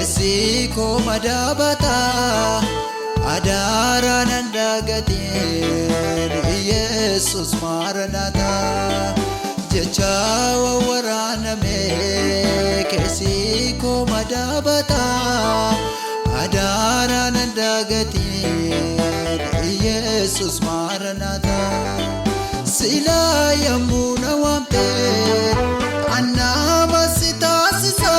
Keessi koo madaabata adaara nan dagatiin Yesus maranata. Jecha waraaname keessi koo madaabata adaara nan dagatiin Yesus maranata. Sila yommuu na waamte annama si taasisa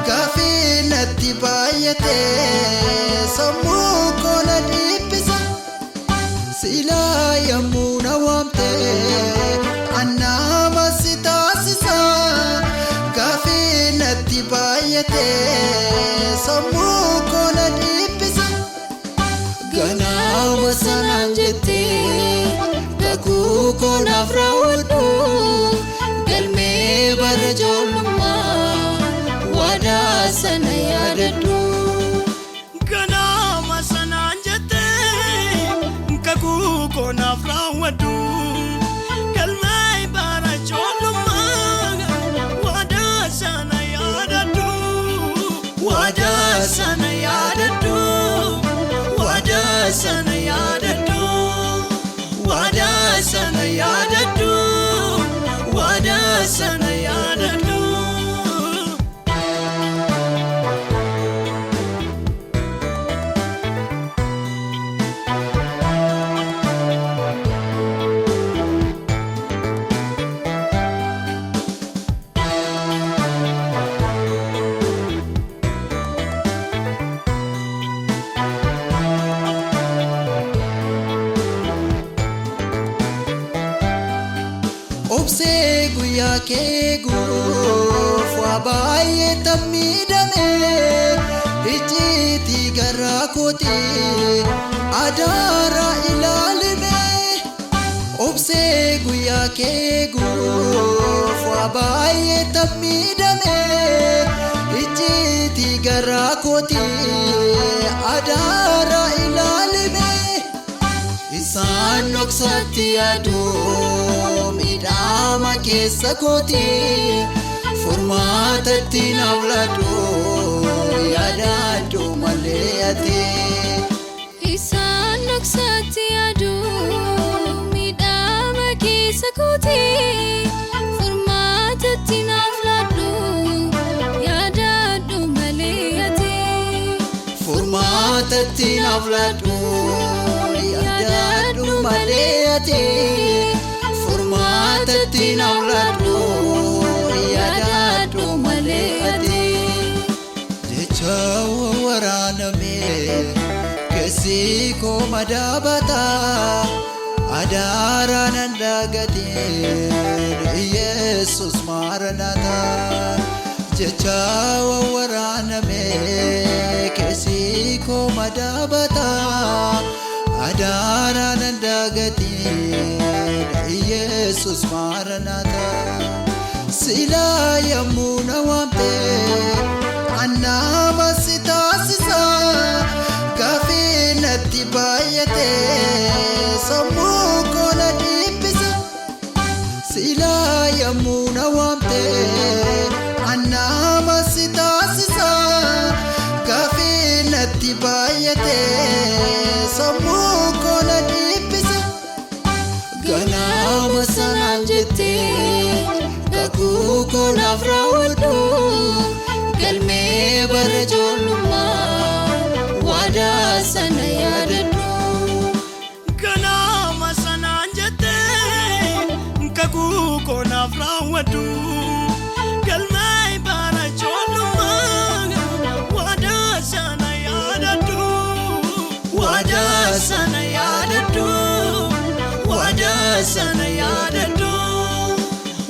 gaaffii natti baay'ate sammuu koo na dhiphisa. Sila yommuu na waamte annama si taasisa gaaffii natti baay'ate sammuu koo na dhiphisa. Ganama sanaan jettee kakuu koo naaf raawwadhu galmee bara ijoollummaa waadaa sana yaadadhu. Ganama sanaan jettee kakuu koo naaf raawwadhu galmee bara ijoollummaa waadaa sana yaadadhu. Waadaa sana yaadadhu. Waadaa sana yaadadhu. Waadaa sana yaadadhu. Waadaa sana yaadadhu. Obsee guyyaa kee guuf waa baay'ee tammiidhame icciitii garaa kooti adaara ilaalime. Obsee guyyaa kee guuf waa baay'ee tammiidhame icciitii garaa kooti adaara ilaalime. Isaan dhoksaatti yaadu miidhama keessa kooti furmaatatti naaf laadhu yaadadhu malee ati. Isaan dhoksaatti yaadu miidhama keessa kooti furmaatatti naaf laadhu yaadadhu malee ati. Furmaatatti naaf laadhu yaadadhu malee ati. Furmaatatti naaf laadhu yaadadhu malee ati. Jecha waraaname keessi koo madaabata adaara nan dagatiin Yesus maranata. Jecha waraaname keessi koo madaabata adaara nan dagatiin Yesus maranata. Sila yommuu na waamte annama si taasisa gaaffii natti baay'ate sammuu koo na dhiphisa. Sila yommuu na waamte annama si taasisa gaaffii natti baay'ate sammuu koo na dhiphisa. Ganama sanaan jettee kakuu koo naaf raawwadhu galmee bara ijoollummaa waadaa sana yaadadhu. Ganama sanaan jettee kakuu koo naaf raawwadhu galmee bara ijoollummaa waadaa sana yaadadhu. Waadaa sana yaadadhu. Waadaa sana yaadadhu.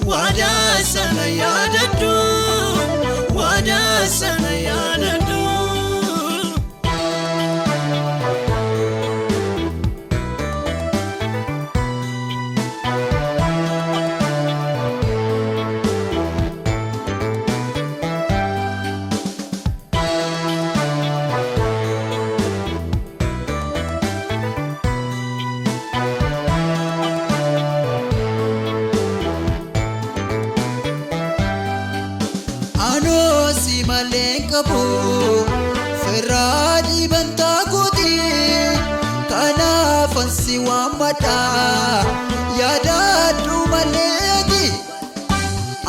Waadaa sana yaadadhu. Waadaa sana yaadadhu. Anoo si malee. qabu firraa dhibantaa kooti kanaafan si waammadha yaadadhu maleeti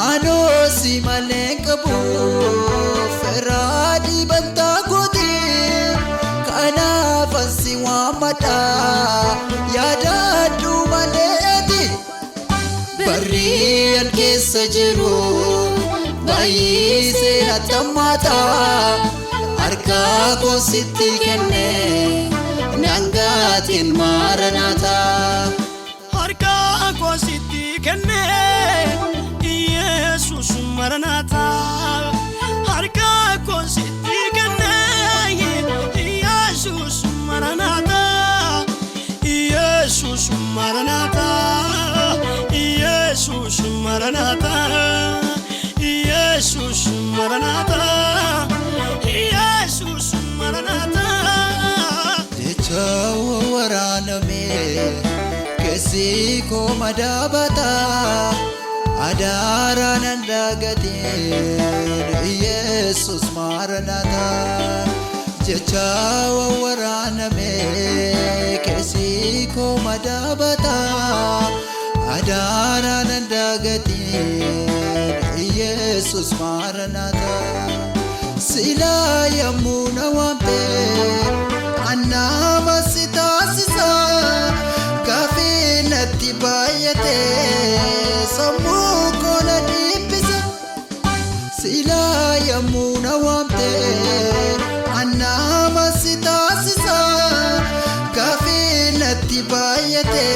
anoo si malee qabu firraa dhibantaa kooti kanaafan si waammadha yaadadhu maleeti barri an keessa jiru baay'isee nattammaata harka koo sitti kenne nangaatiin maaranaata. Harka koo sitti kenne Yesuus maranaata. Harka koo sitti kenne Yesuus maranaata. Yesuus maranaata. Yesuus maranaata. Yesuus maranaata. Yesuus maranaata. Jecha waraaname keessi koo madaabata adaara nan dagateen Yesuus maaranaata. Jecha waraaname keessi koo madaabata adaara nan dagateen Yesuus maaranaata. Silaa yommuu na waamte annama si taasisa gaaffii natti baay'ate sammuu koo na dhiphisa. Silaa yommuu na waamte annama si taasisa gaaffii natti baay'ate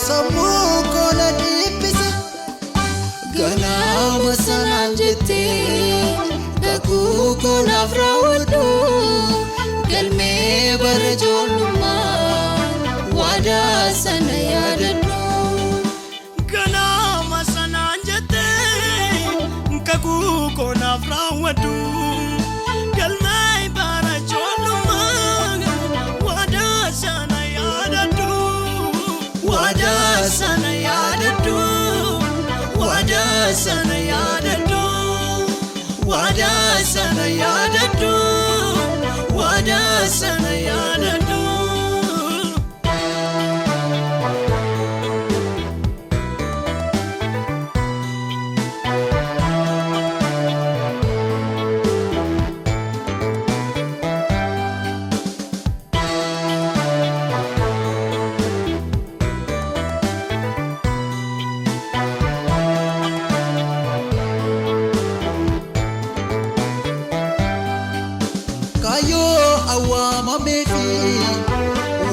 sammuu koo na dhiphisa. Ganama sanaan jettee kakuu koo naaf raawwadhu galmee bara ijoollummaa waadaa sana yaadadhu. Ganama sanaan jettee kakuu koo naaf raawwadhu galmee bara ijoollummaa waadaa sana yaadadhu. Waadaa sana yaadadhu. Waadaa sana yaadadhu. Waadaa sana yaadadhu. Waadaa sana yaadadhu. Kaayyoo awwaamamee fi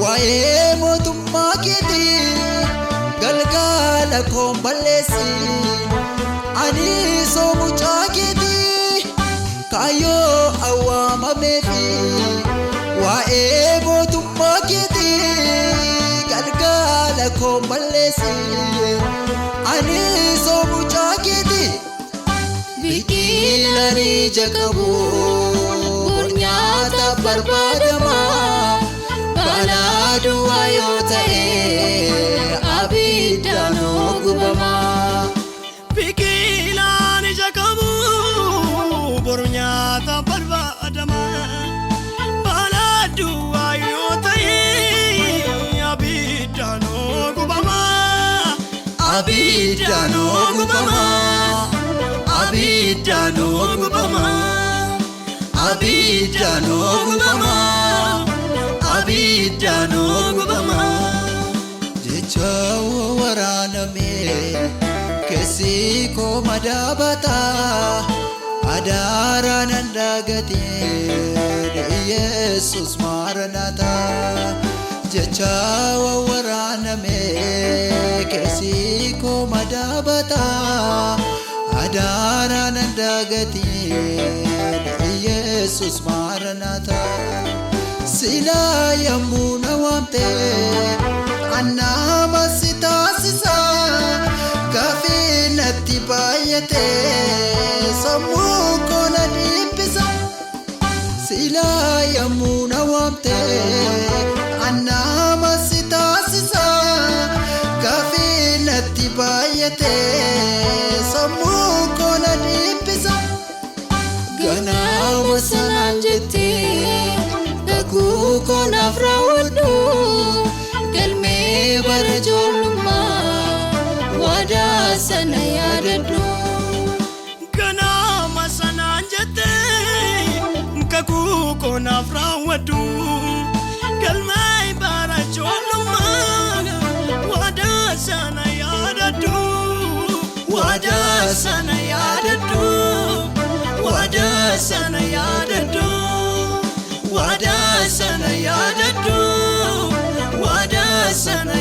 waa'ee mootummaa keetii galgala koon balleessi ani soomuchaa keetii. Kaayyoo awwaamamee fi waa'ee mootummaa keetii galgala koon balleessi ani soomuchaa keetii. Biqilaan ija qabu nyaata barbaadama balaa duwwaa yoo ta'e abiddaan gubama. Biqilaan ija qabu boru nyaata barbaadama. Balaa duwwaa yoo ta'e abiddaan gubama. Abiddaan gubama. Abiddaan gubama. Abiddaan gubama. Abiddaan gubama. Jecha waraaname keessi koo madaabata adaara nan dagateen Yesuus maaranaata. Jecha waraaname keessi koo madaabata adaara nan dagateen Yesuus maaranaata. Silaa yommuu na waamte annama si taasisa gaaffii natti baay'ate sammuu koo na dhiphisa. Silaa yommuu na waamte annama si taasisa gaaffii natti baay'ate sammuu koo na dhiphisa. Ganama Ganama sanaan jettee kakuu koo naaf raawwadhu, galmee bara ijoollummaa waadaa sana yaadadhu. Ganama sanaan jettee kakuu koo naaf raawwadhu, galmee bara ijoollummaa waadaa sana yaadadhu. Waadaa sana yaadadhu. Waadaa sana yaadadhu. Waadaa sana yaadadhu. Waadaa sana.